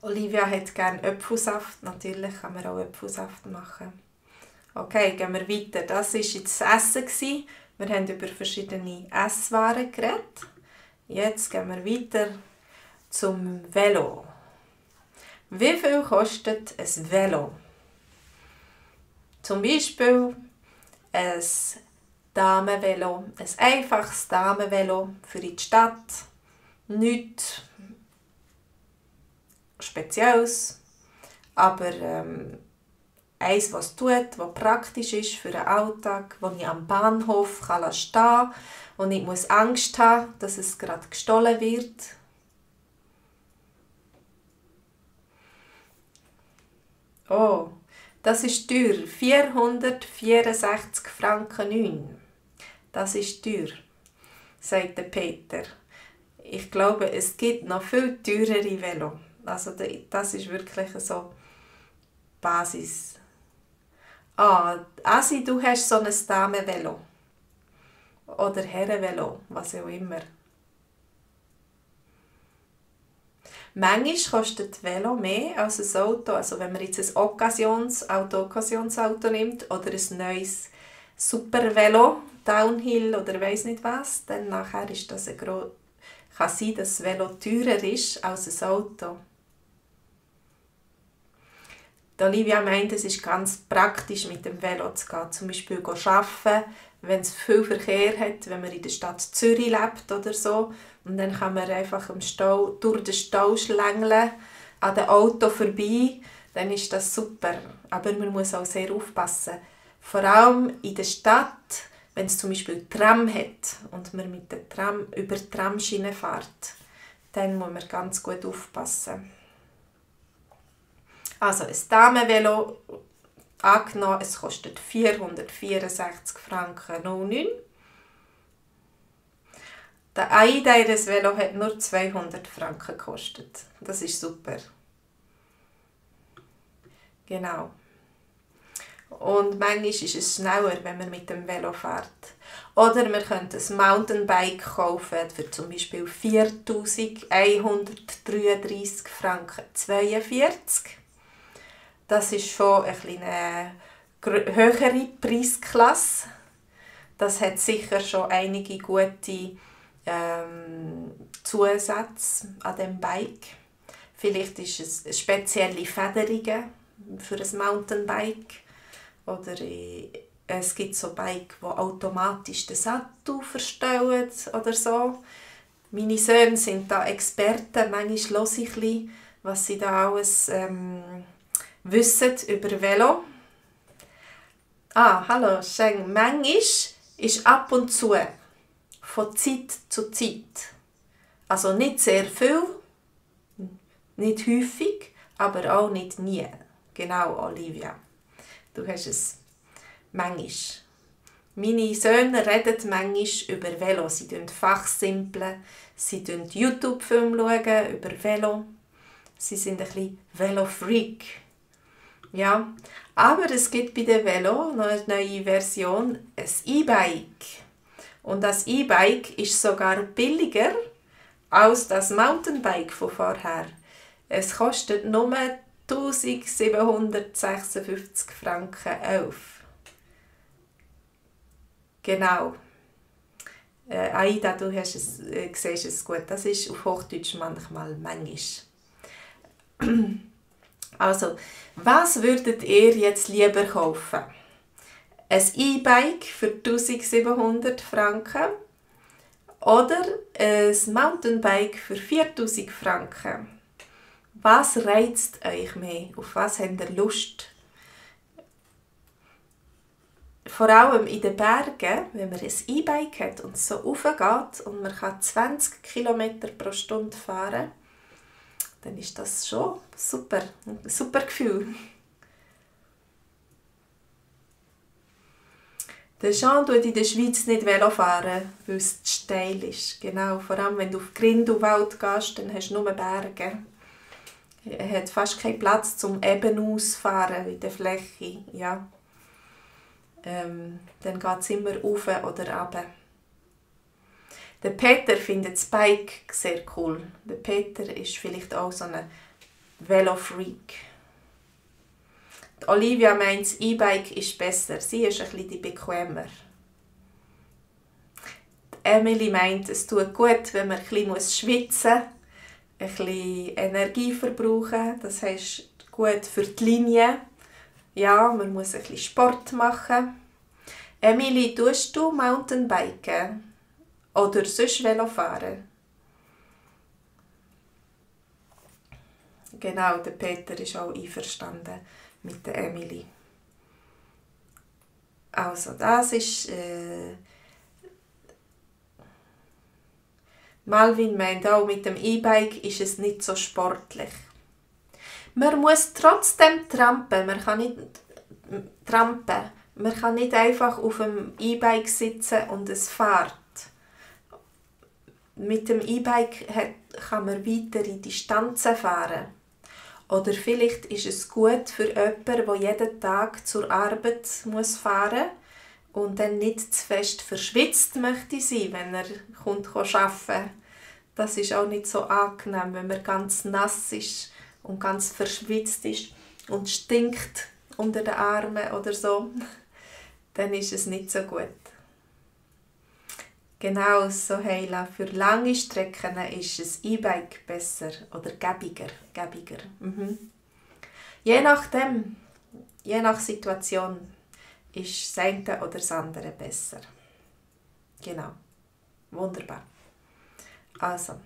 Olivia hat gerne Apfelsaft. Natürlich kann man auch Apfelsaft machen. Okay, gehen wir weiter. Das war jetzt das Essen. Wir haben über verschiedene Esswaren geredet. Jetzt gehen wir weiter zum Velo. Wie viel kostet ein Velo? Zum Beispiel ein Damenvelo, ein einfaches Damenvelo für in die Stadt. Nichts Spezielles, aber eins, was tut, was praktisch ist für den Alltag, wo ich am Bahnhof stehen kann und nicht muss Angst haben, dass es gerade gestohlen wird. Oh, das ist teuer. 464 Franken 9. Das ist teuer, sagt der Peter. Ich glaube, es gibt noch viel teurere Velo. Also das ist wirklich so Basis. Asi, du hast so ein Damenvelo. Oder Herrenvelo, was auch immer. Manchmal kostet Velo mehr als ein Auto. Also wenn man jetzt ein Occasionsauto nimmt oder ein neues Supervelo, Downhill oder weiss nicht was, dann nachher ist das kann sein, dass das Velo teurer ist als ein Auto. Die Olivia meint, es ist ganz praktisch, mit dem Velo zu gehen. Zum Beispiel arbeiten, wenn es viel Verkehr hat, wenn man in der Stadt Zürich lebt oder so. Und dann kann man einfach durch den Stau schlängeln, an dem Auto vorbei. Dann ist das super. Aber man muss auch sehr aufpassen. Vor allem in der Stadt, wenn es zum Beispiel Tram hat und man mit der Tram über die Tramschiene fährt, dann muss man ganz gut aufpassen. Also ein Damenvelo, angenommen, es kostet 464 Franken 09. Ein dieses Velo hat nur 200 Franken gekostet. Das ist super. Genau. Und manchmal ist es schneller, wenn man mit dem Velo fährt. Oder wir können ein Mountainbike kaufen für zum Beispiel 4'133 Franken 42. Das ist schon eine höhere Preisklasse. Das hat sicher schon einige gute Zusätze an dem Bike. Vielleicht ist es spezielle Federungen für ein Mountainbike. Oder es gibt so Bike, die automatisch den Sattel verstellen oder so. Meine Söhne sind da Experten. Manchmal höre ich ein bisschen, was sie da alles wissen über Velo. Hallo, Sheng. Manchmal ist ab und zu, von Zeit zu Zeit. Also nicht sehr viel, nicht häufig, aber auch nicht nie. Genau, Olivia. Du hast es manchmal. Meine Söhne reden manchmal über Velo. Sie fachsimpeln, sie schauen YouTube-Filme über Velo. Sie sind ein bisschen Velo-Freak. Ja, aber es gibt bei dem Velo noch eine neue Version, ein E-Bike. Und das E-Bike ist sogar billiger als das Mountainbike von vorher. Es kostet nur 1756 Franken 11. Genau. Aida, du siehst es gut. Das ist auf Hochdeutsch manchmal. Also, was würdet ihr jetzt lieber kaufen? Ein E-Bike für 1700 Franken oder ein Mountainbike für 4000 Franken? Was reizt euch mehr? Auf was habt ihr Lust? Vor allem in den Bergen, wenn man ein E-Bike hat und so raufgeht und man kann 20 km pro Stunde fahren, dann ist das schon super. Ein super Gefühl. Der Jean tut in der Schweiz nicht Velo fahren, weil es zu steil ist. Genau, vor allem wenn du auf Grindelwald gehst, dann hast du nur Berge. Er hat fast keinen Platz zum eben ausfahren in der Fläche. Ja. Dann geht es immer rauf oder runter. Der Peter findet das Bike sehr cool. Der Peter ist vielleicht auch so ein Velo-Freak. Olivia meint, das E-Bike ist besser. Sie ist ein bisschen bequemer. Emily meint, es tut gut, wenn man ein bisschen schwitzen muss, ein bisschen Energie verbrauchen. Das heisst, gut für die Linie. Ja, man muss ein bisschen Sport machen. Emily, tust du Mountainbiken? Oder sonst Velo fahren? Genau, der Peter ist auch einverstanden mit der Emily. Also, das ist... Malvin meint auch, mit dem E-Bike ist es nicht so sportlich. Man muss trotzdem trampen. Man kann nicht trampen. Man kann nicht einfach auf dem E-Bike sitzen und es fährt. Mit dem E-Bike kann man weitere Distanzen fahren. Oder vielleicht ist es gut für jemanden, der jeden Tag zur Arbeit fahren muss und dann nicht zu fest verschwitzt möchte sein, wenn er arbeiten kommt. Das ist auch nicht so angenehm, wenn man ganz nass ist und ganz verschwitzt ist und stinkt unter den Armen oder so. Dann ist es nicht so gut. Genau so, Heila. Für lange Strecken ist ein E-Bike besser oder gäbiger. Je nachdem, je nach Situation, ist das eine oder das andere besser. Genau. Wunderbar. Also,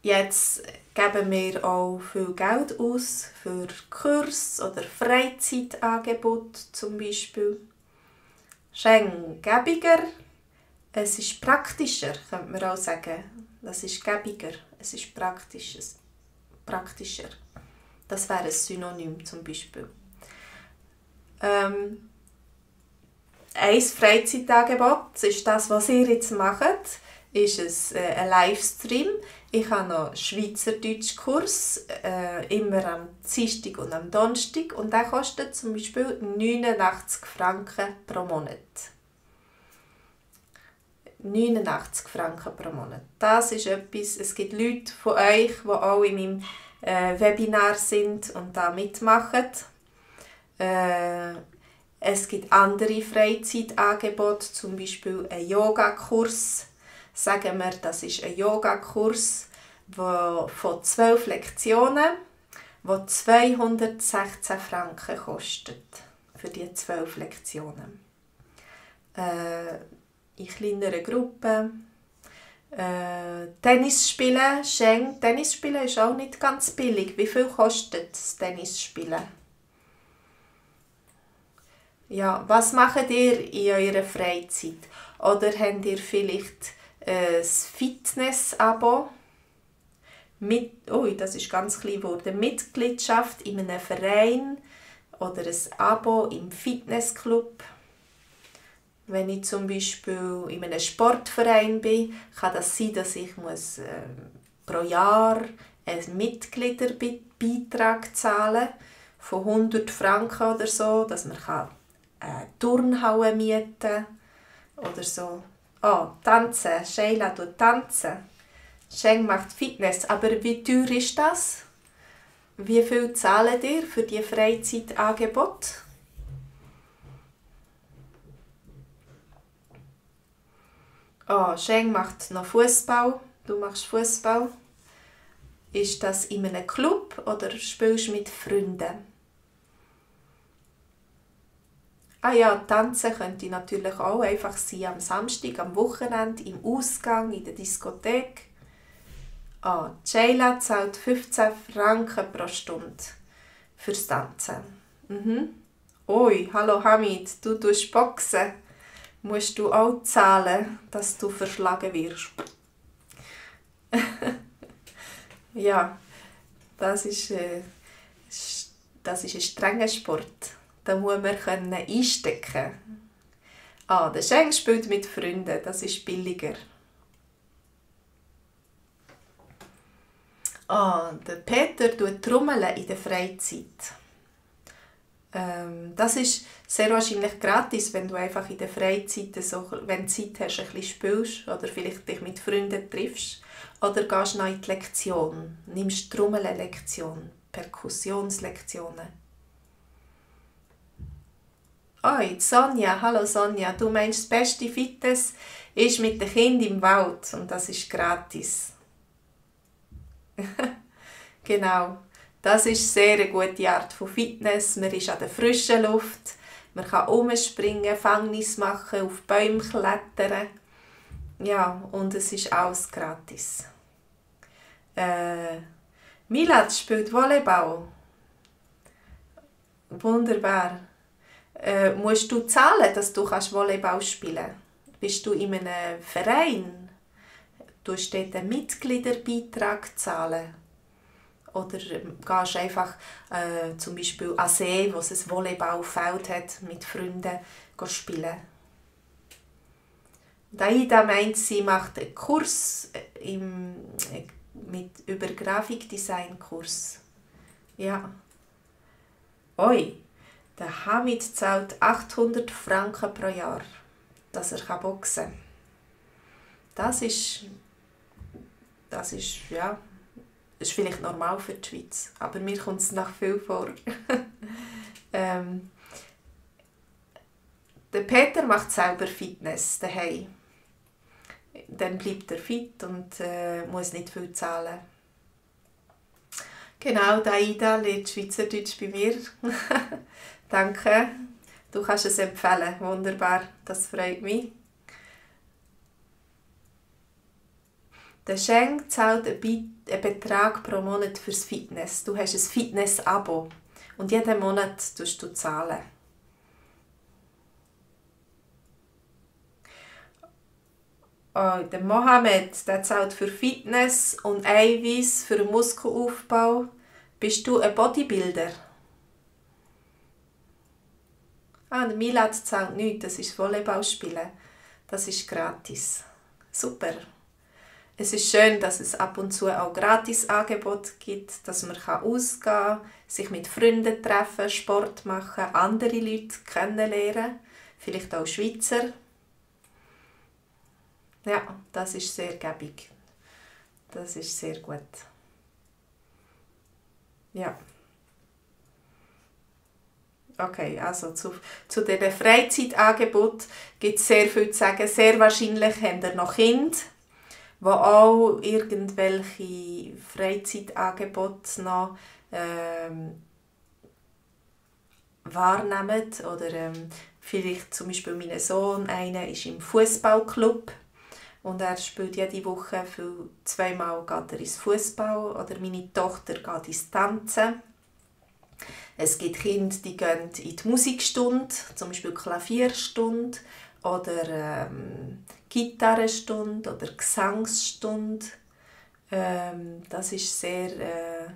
jetzt geben wir auch viel Geld aus für Kurse oder Freizeitangebote zum Beispiel. Schön gäbiger, es ist praktischer, könnte man auch sagen. Das ist gäbiger, es ist praktischer. Das wäre ein Synonym zum Beispiel. ein Freizeitangebot, das ist das, was ihr jetzt macht, ist ein Livestream. Ich habe noch einen Schweizerdeutschkurs, immer am Dienstag und am Donnerstag. Und der kostet zum Beispiel 89 Franken pro Monat. 89 Franken pro Monat. Das ist etwas, es gibt Leute von euch, die auch in meinem Webinar sind und da mitmachen. Es gibt andere Freizeitangebote, zum Beispiel einen Yogakurs. Sagen wir, das ist ein Yogakurs von 12 Lektionen, der 216 Franken kostet. Für die 12 Lektionen. In kleineren Gruppen. Tennis spielen, Schenk. Tennis spielen ist auch nicht ganz billig. Wie viel kostet das Tennis spielen? Ja, was macht ihr in eurer Freizeit? Oder habt ihr vielleicht ein Fitness-Abo? Das ist ganz klein geworden. Mitgliedschaft in einem Verein oder ein Abo im Fitnessclub. Wenn ich zum Beispiel in einem Sportverein bin, kann das sein, dass ich pro Jahr einen Mitgliederbeitrag zahlen von 100 Franken oder so, dass man eine Turnhalle mieten kann oder so. Tanzen. Sheila tut tanzen. Sheng macht Fitness. Aber wie teuer ist das? Wie viel zahlt ihr für die Freizeitangebote? Sheng macht noch Fußball. Du machst Fußball. Ist das in einem Club oder spielst du mit Freunden? Tanzen könnte natürlich auch einfach sein am Samstag, am Wochenende, im Ausgang, in der Diskothek. Sheila zahlt 15 Franken pro Stunde fürs Tanzen. Hallo Hamid, du tust Boxen. Musst du auch zahlen, dass du verschlagen wirst? Ja, das ist ein strenger Sport. Da muss man einstecken. Der Schenk spielt mit Freunden, das ist billiger. Der Peter tut trommeln in der Freizeit. Das ist sehr wahrscheinlich gratis, wenn du einfach in der Freizeit, wenn du Zeit hast, ein bisschen spielst oder vielleicht dich mit Freunden triffst. Oder gehst noch in die Lektion, nimmst Trommeln-Lektion, Perkussionslektionen. Sonja, hallo Sonja, du meinst, das beste Fitness ist mit den Kindern im Wald und das ist gratis. Genau, das ist sehr eine gute Art von Fitness. Man ist an der frischen Luft, man kann rumspringen, Fangnis machen, auf Bäume klettern. Ja, und es ist alles gratis. Milad spielt Volleyball. Wunderbar. Musst du zahlen, dass du Volleyball spielen kannst? Bist du in einem Verein? Du musst dort einen Mitgliederbeitrag zahlen. Oder gehst einfach zum Beispiel an See, wo es ein Volleyballfeld hat, mit Freunden spielen. Aida meint, sie macht einen Kurs über Grafikdesign-Kurs. Ja. Der Hamid zahlt 800 Franken pro Jahr, dass er boxen kann. Das ist vielleicht normal für die Schweiz, aber mir kommt es nach viel vor. Der Peter macht selber Fitness daheim. Dann bleibt er fit und muss nicht viel zahlen. Genau, Aida lernt Schweizerdeutsch bei mir. Danke, du kannst es empfehlen. Wunderbar, das freut mich. Der Schenk zahlt einen Betrag pro Monat fürs Fitness. Du hast ein Fitness-Abo und jeden Monat tust du zahlen. Der Mohammed, der zahlt für Fitness und Eiweiß für den Muskelaufbau. Bist du ein Bodybuilder? Ah, der Milad zahlt nichts, das ist Volleyballspielen. Das ist gratis. Super. Es ist schön, dass es ab und zu auch Gratisangebote gibt, dass man ausgehen kann, sich mit Freunden treffen, Sport machen, andere Leute kennenlernen, vielleicht auch Schweizer. Ja, das ist sehr gäbig. Das ist sehr gut. Ja. Okay, also zu diesen Freizeitangeboten gibt es sehr viel zu sagen. Sehr wahrscheinlich haben ihr noch Kinder, die auch irgendwelche Freizeitangebote noch wahrnehmen. Oder vielleicht zum Beispiel mein Sohn, einer ist im Fußballclub und er spielt jede Woche zweimal geht er ins Fußball oder meine Tochter geht ins Tanzen. Es gibt Kinder, die gehen in die Musikstunde, zum Beispiel Klavierstunde oder Gitarrenstunde oder Gesangsstunde. Das ist sehr,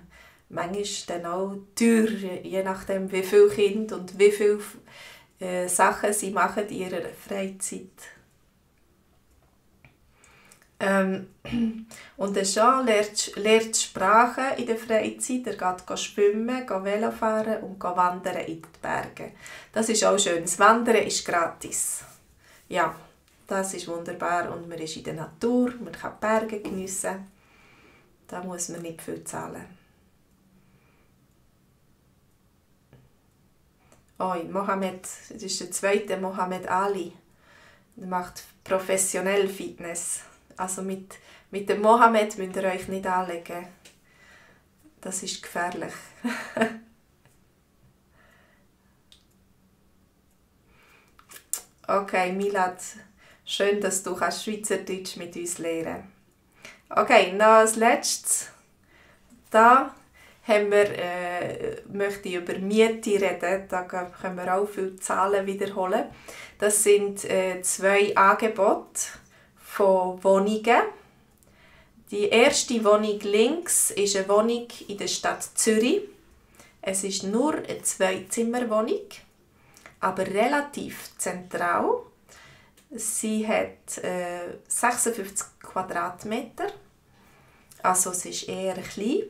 manchmal dann auch teuer, je nachdem wie viele Kinder und wie viele Sachen sie machen in ihrer Freizeit. Und der Jean lernt Sprachen in der Freizeit. Er geht schwimmen, geht Velofahren und geht wandern in die Berge. Das ist auch schön. Das Wandern ist gratis. Ja, das ist wunderbar. Und man ist in der Natur, man kann die Berge geniessen. Da muss man nicht viel zahlen. Oh, Mohammed, das ist der zweite Mohammed Ali. Er macht professionell Fitness. Also mit dem Mohammed müsst ihr euch nicht anlegen. Das ist gefährlich. Okay, Milad, schön, dass du Schweizerdeutsch mit uns lernen kannst. Okay, noch als letztes. Da möchte ich über Miete reden. Da können wir auch viele Zahlen wiederholen. Das sind 2 Angebote von Wohnungen. Die erste Wohnung links ist eine Wohnung in der Stadt Zürich. Es ist nur eine 2-Zimmer-Wohnung, aber relativ zentral. Sie hat 56 Quadratmeter, also es ist eher klein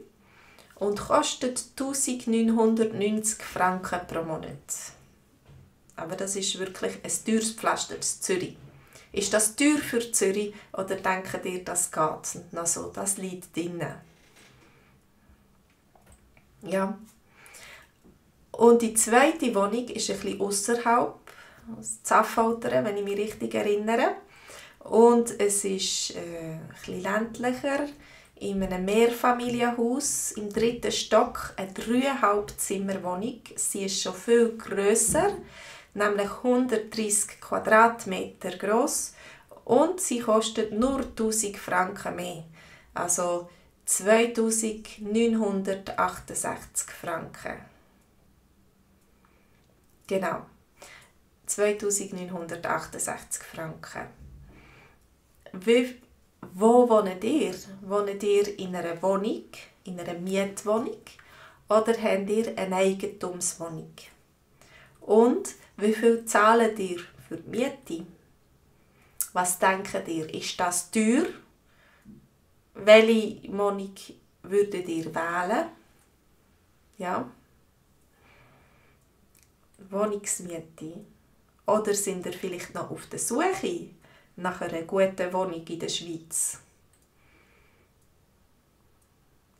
und kostet 1990 Franken pro Monat. Aber das ist wirklich ein teures Pflaster in Zürich. Ist das teuer für Zürich oder denkt ihr, das geht noch so? Das liegt drin. Ja. Und die zweite Wohnung ist ein bisschen ausserhalb, Zaffeltern, wenn ich mich richtig erinnere. Und es ist ein bisschen ländlicher, in einem Mehrfamilienhaus im 3. Stock, eine 3,5-Zimmer-Wohnung. Sie ist schon viel grösser, nämlich 130 Quadratmeter gross und sie kostet nur 1000 Franken mehr, also 2968 Franken. Genau, 2968 Franken. Wo wohnt ihr? Wohnt ihr in einer Wohnung, in einer Mietwohnung oder habt ihr eine Eigentumswohnung? Und wie viel zahlt ihr für die Miete? Was denkt ihr? Ist das teuer? Welche Wohnung würdet ihr wählen? Ja. Wohnungsmiete. Oder sind ihr vielleicht noch auf der Suche nach einer guten Wohnung in der Schweiz?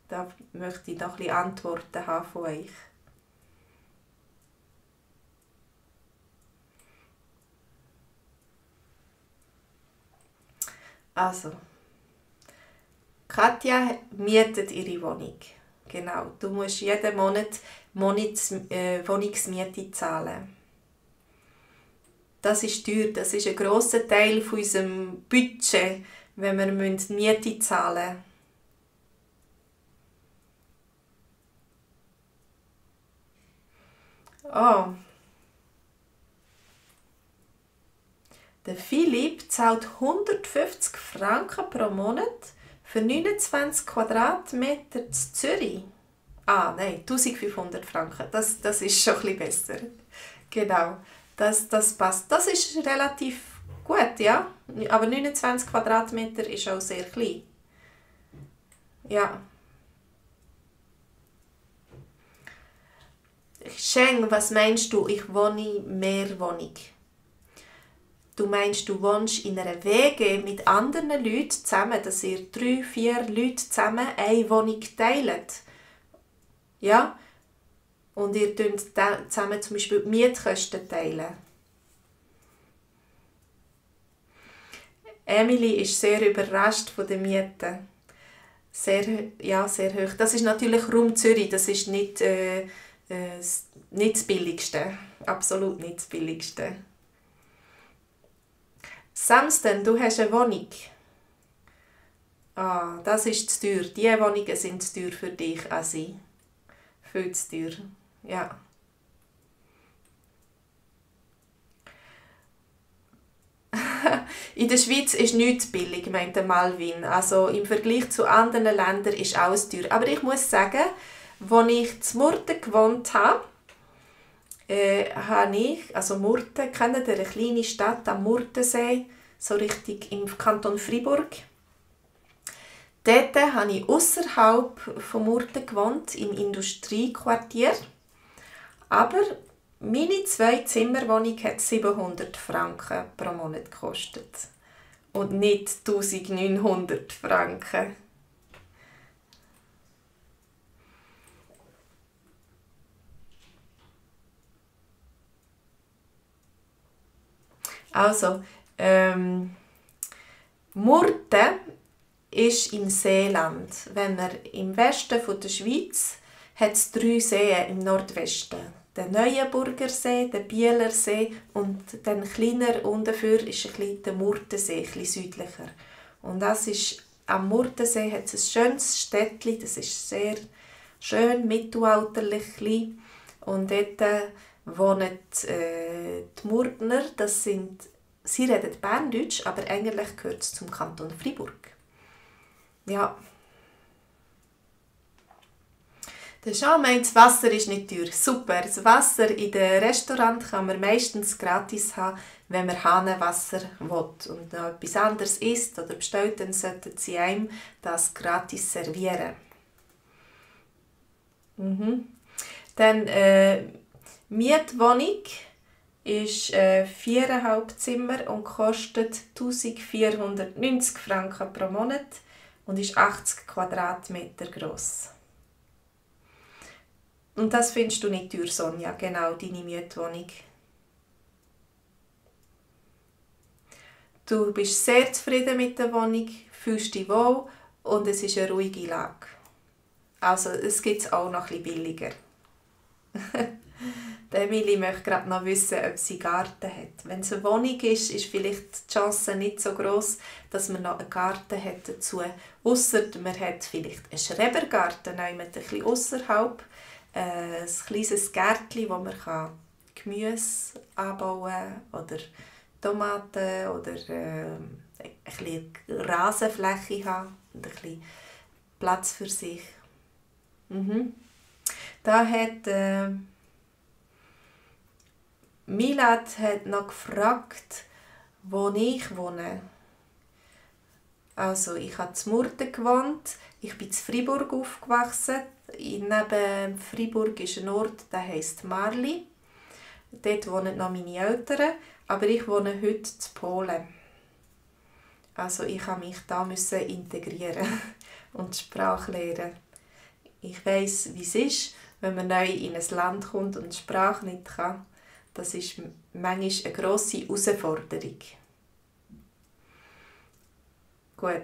Da möchte ich noch ein bisschen Antworten haben von euch. Also, Katja mietet ihre Wohnung. Genau, du musst jeden Monat Wohnungsmiete zahlen. Das ist teuer, das ist ein grosser Teil von unserem Budget, wenn wir Miete zahlen müssen. Oh. Der Philipp zahlt 150 Franken pro Monat für 29 Quadratmeter in Zürich. Ah, nein, 1500 Franken. Das ist schon ein bisschen besser. Genau. Das passt. Das ist relativ gut, ja. Aber 29 Quadratmeter ist auch sehr klein. Ja. Sheng, was meinst du? Ich wohne Mehrwohnung. Du meinst, du wohnst in einer WG mit anderen Leuten zusammen, dass ihr 3, 4 Leute zusammen eine Wohnung teilt. Ja? Und ihr teilt zusammen zum Beispiel die Mietkosten teilen. Emily ist sehr überrascht von den Mieten. Sehr hoch. Das ist natürlich Raum Zürich, das ist nicht das Billigste. Absolut nicht das Billigste. Samsten, du hast eine Wohnung. Ah, das ist zu teuer. Diese Wohnungen sind zu teuer für dich, Asi. Viel zu teuer. Ja. In der Schweiz ist nichts billig, meinte Malvin. Also im Vergleich zu anderen Ländern ist alles teuer. Aber ich muss sagen, als ich in Murten gewohnt habe, also Murten, kennt ihr eine kleine Stadt am Murtensee, so richtig im Kanton Freiburg. Dort habe ich ausserhalb von Murten gewohnt, im Industriequartier. Aber meine 2-Zimmer-Wohnung hat 700 Franken pro Monat gekostet. Und nicht 1900 Franken. Also, Murten ist im Seeland. Wenn man im Westen der Schweiz hat es 3 Seen im Nordwesten. Der Neuenburger See, der Bieler See und dann kleiner unten ist der Murtensee, ein bisschen südlicher. Und das ist, am Murtensee hat es ein schönes Städtchen, das ist sehr schön, mittelalterlich klein. Und dort wohnen die Murtner, sie reden Berndeutsch, aber eigentlich gehört es zum Kanton Freiburg. Ja. Der Jean meint, das Wasser ist nicht teuer. Super, das Wasser in den Restaurants kann man meistens gratis haben, wenn man Hahnenwasser will und noch etwas anderes isst oder bestellt, dann sollten sie einem das gratis servieren. Dann Mietwohnung ist 4,5 Zimmer und kostet 1490 Franken pro Monat und ist 80 Quadratmeter gross. Und das findest du nicht teuer, Sonja, genau, deine Mietwohnung. Du bist sehr zufrieden mit der Wohnung, fühlst dich wohl und es ist eine ruhige Lage. Also es gibt es auch noch ein bisschen billiger. Emily möchte gerade noch wissen, ob sie einen Garten hat. Wenn es eine Wohnung ist, ist vielleicht die Chance nicht so gross, dass man noch einen Garten hat dazu. Ausser man hat vielleicht einen Schrebergarten, ein bisschen ausserhalb. Ein kleines Gärtchen, wo man Gemüse anbauen kann oder Tomaten oder ein bisschen Rasenfläche haben und ein bisschen Platz für sich. Da hat Milad hat noch gefragt, wo ich wohne. Also ich habe in Murten gewohnt, ich bin in Freiburg aufgewachsen. Neben Freiburg ist ein Ort, der heisst Marli. Dort wohnen noch meine Eltern, aber ich wohne heute in Polen. Also ich musste mich da integrieren und die Sprache lernen. Ich weiss, wie es ist, wenn man neu in ein Land kommt und die Sprache nicht kann. Das ist manchmal eine grosse Herausforderung. Gut.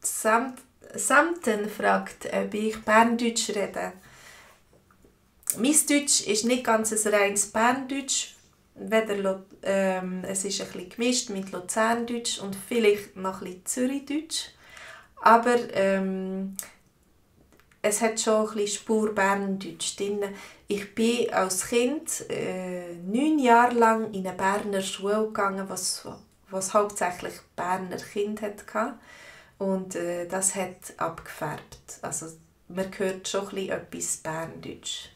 Samten fragt, ob ich Berndeutsch rede. Mein Deutsch ist nicht ganz ein reines Berndeutsch. Es ist ein bisschen gemischt mit Luzerndeutsch und vielleicht noch ein bisschen Zürichdeutsch. Aber es hat schon ein bisschen Spur Berndeutsch drin. Ich bin als Kind 9 Jahre lang in eine Berner Schule gegangen, was hauptsächlich Berner Kinder hatte. Und das hat abgefärbt. Also man hört schon etwas Berndeutsch.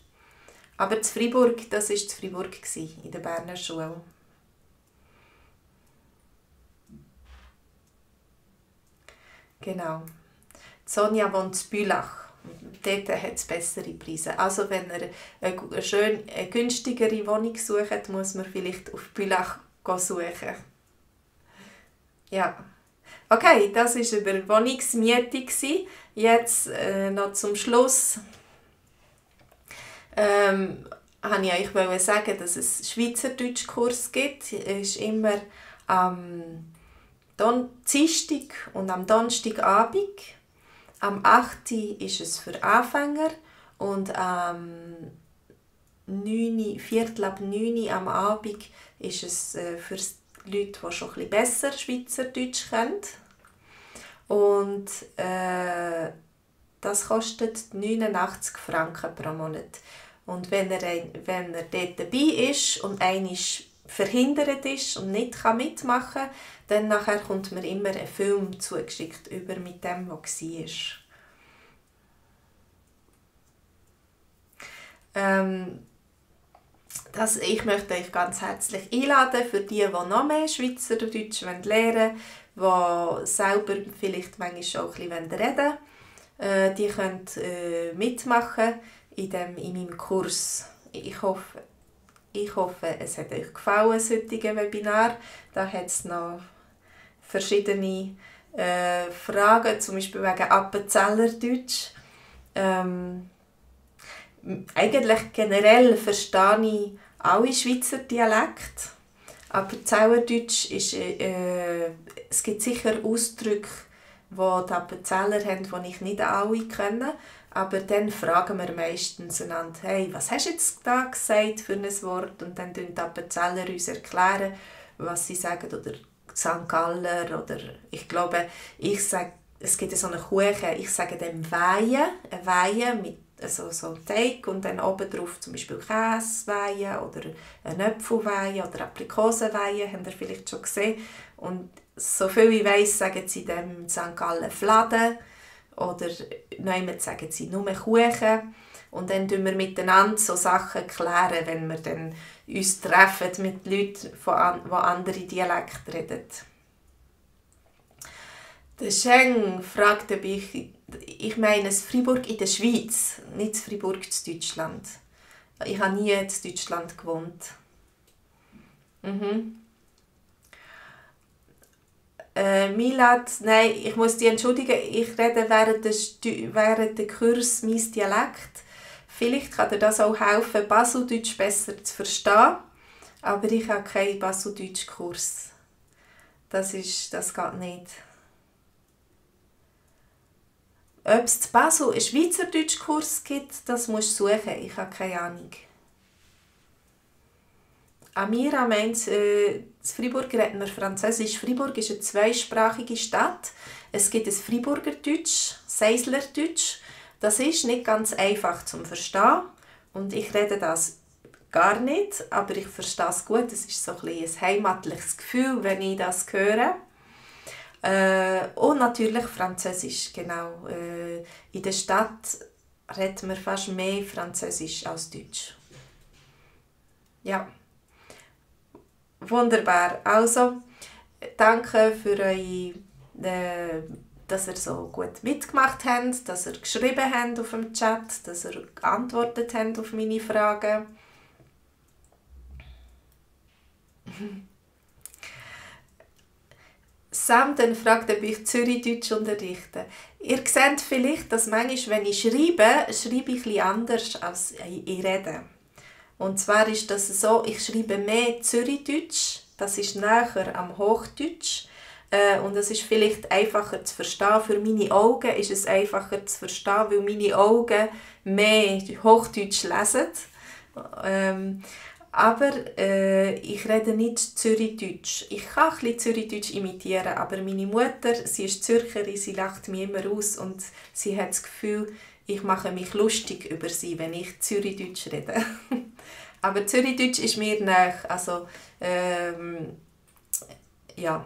Aber zu Freiburg, das war zu Freiburg, in der Berner Schule. Genau. Sonja wohnt in Bülach. Dort hat es bessere Preise. Also wenn ihr eine günstigere Wohnung sucht, muss man vielleicht auf Bülach suchen. Ja. Okay, das war über Wohnungsmiete. Jetzt noch zum Schluss. Wollte ich sagen, dass es einen Schweizerdeutschkurs gibt. Es ist immer am Dienstag und am Donnerstagabend. Am 8. ist es für Anfänger und am 9, Viertel ab 9 am Abend ist es für Leute, die schon ein bisschen besser Schweizerdeutsch können. Und das kostet 89 Franken pro Monat. Und wenn er dort dabei ist und einmal verhindert ist und nicht mitmachen kann, dann nachher kommt mir immer ein Film zugeschickt mit dem, was war. Ich möchte euch ganz herzlich einladen für die noch mehr Schweizerdeutsch lernen wollen, die selber vielleicht manchmal schon ein bisschen reden wollen. Die können mitmachen in meinem Kurs. Ich hoffe, es hat euch gefallen, das heutige Webinar. Da hat es noch verschiedene Fragen, zum Beispiel wegen Appenzellerdeutsch. Eigentlich generell verstehe ich alle Schweizer Dialekte. Appenzellerdeutsch ist, es gibt sicher Ausdrücke, die die Appenzeller haben, die ich nicht alle kenne. Aber dann fragen wir meistens einander, hey, was hast du jetzt da gesagt für ein Wort? Und dann erklären die Appenzeller uns, was sie sagen. Oder St. Galler. Oder ich glaube, es gibt so einen Kuchen, ich sage dem Weihen. Ein Weihen mit so Teig und dann oben drauf zum Beispiel Käseweihen oder ein Äpfelweihen oder Aprikosenweihen, habt ihr vielleicht schon gesehen. Und so viel ich weiss, sagen sie dem St. Gallen Fladen oder nein, sagen sie nur Kuchen. Und dann klären wir miteinander so Sachen klären, wenn wir dann uns treffen mit Leuten, die andere Dialekte reden. Der Scheng fragte mich, ich meine das Freiburg in der Schweiz, nicht das Freiburg in Deutschland. Ich habe nie in Deutschland gewohnt. Milad, nein, ich muss dich entschuldigen, ich rede während der Kurs mein Dialekt. Vielleicht kann dir das auch helfen, Baseldeutsch besser zu verstehen, aber ich habe keinen Baseldeutsch-Kurs. Das geht nicht. Ob es zu Basel einen Schweizerdeutsch-Kurs gibt, das musst du suchen. Ich habe keine Ahnung. Amira meint, in Freiburg redet man Französisch. Freiburg ist eine zweisprachige Stadt. Es gibt ein Freiburger Deutsch, Seislerdeutsch. Das ist nicht ganz einfach zu verstehen. Und ich rede das gar nicht, aber ich verstehe es gut. Es ist so ein heimatliches Gefühl, wenn ich das höre. Und natürlich Französisch, genau. In der Stadt redet man fast mehr Französisch als Deutsch. Ja. Wunderbar. Also, danke für eure, dass ihr so gut mitgemacht habt, dass ihr geschrieben habt auf dem Chat, dass ihr geantwortet habt auf meine Fragen. Sam dann fragt, ob ich Zürichdeutsch unterrichte. Ihr seht vielleicht, dass manchmal, wenn ich schreibe ich etwas anders als ich rede. Und zwar ist das so, ich schreibe mehr Zürichdeutsch, das ist näher am Hochdeutsch. Und das ist vielleicht einfacher zu verstehen. Für meine Augen ist es einfacher zu verstehen, weil meine Augen mehr Hochdeutsch lesen. Aber ich rede nicht Zürichdeutsch. Ich kann ein bisschen Zürichdeutsch imitieren, aber meine Mutter, sie ist Zürcherin, sie lacht mich immer aus und sie hat das Gefühl, ich mache mich lustig über sie, wenn ich Zürichdeutsch rede. Aber Zürichdeutsch ist mir nahe, also ja.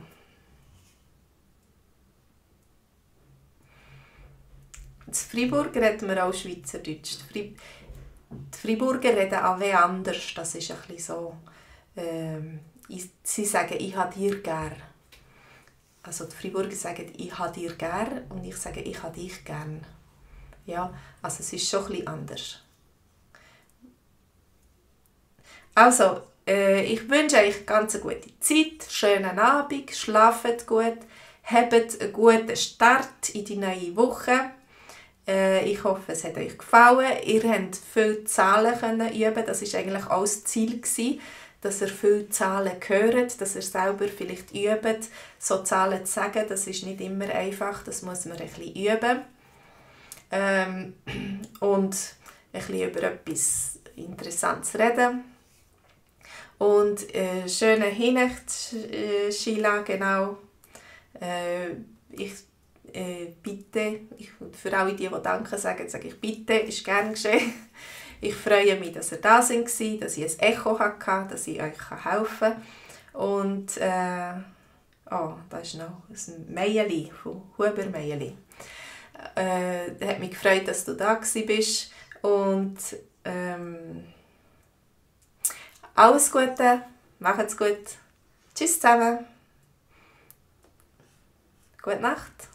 In Freiburg reden wir auch Schweizerdeutsch. Die Freiburger reden alle anders. Das ist ein bisschen so... sie sagen, ich habe dir gern. Also die Freiburger sagen, ich habe dir gern und ich sage, ich habe dich gern. Ja, also es ist schon ein bisschen anders. Also, ich wünsche euch ganz eine gute Zeit, schönen Abend, schlaft gut, habt einen guten Start in die neue Woche. Ich hoffe, es hat euch gefallen. Ihr könnt viele Zahlen üben. Das war eigentlich auch das Ziel, dass ihr viele Zahlen hört, dass ihr selber vielleicht übt, so Zahlen zu sagen. Das ist nicht immer einfach, das muss man ein bisschen üben. Und ein bisschen über etwas Interessantes reden. Und schöne Hinnacht, Sheila, genau. Bitte, für alle die Danke sagen, sage ich bitte, ist gern geschehen. Ich freue mich, dass ihr da seid, dass ich ein Echo hatte, dass ich euch helfen kann. Und da ist noch ein Meierli, von Huber Meierli. Hat mich gefreut, dass du da bist. Und alles Gute, macht's gut. Tschüss zusammen. Gute Nacht.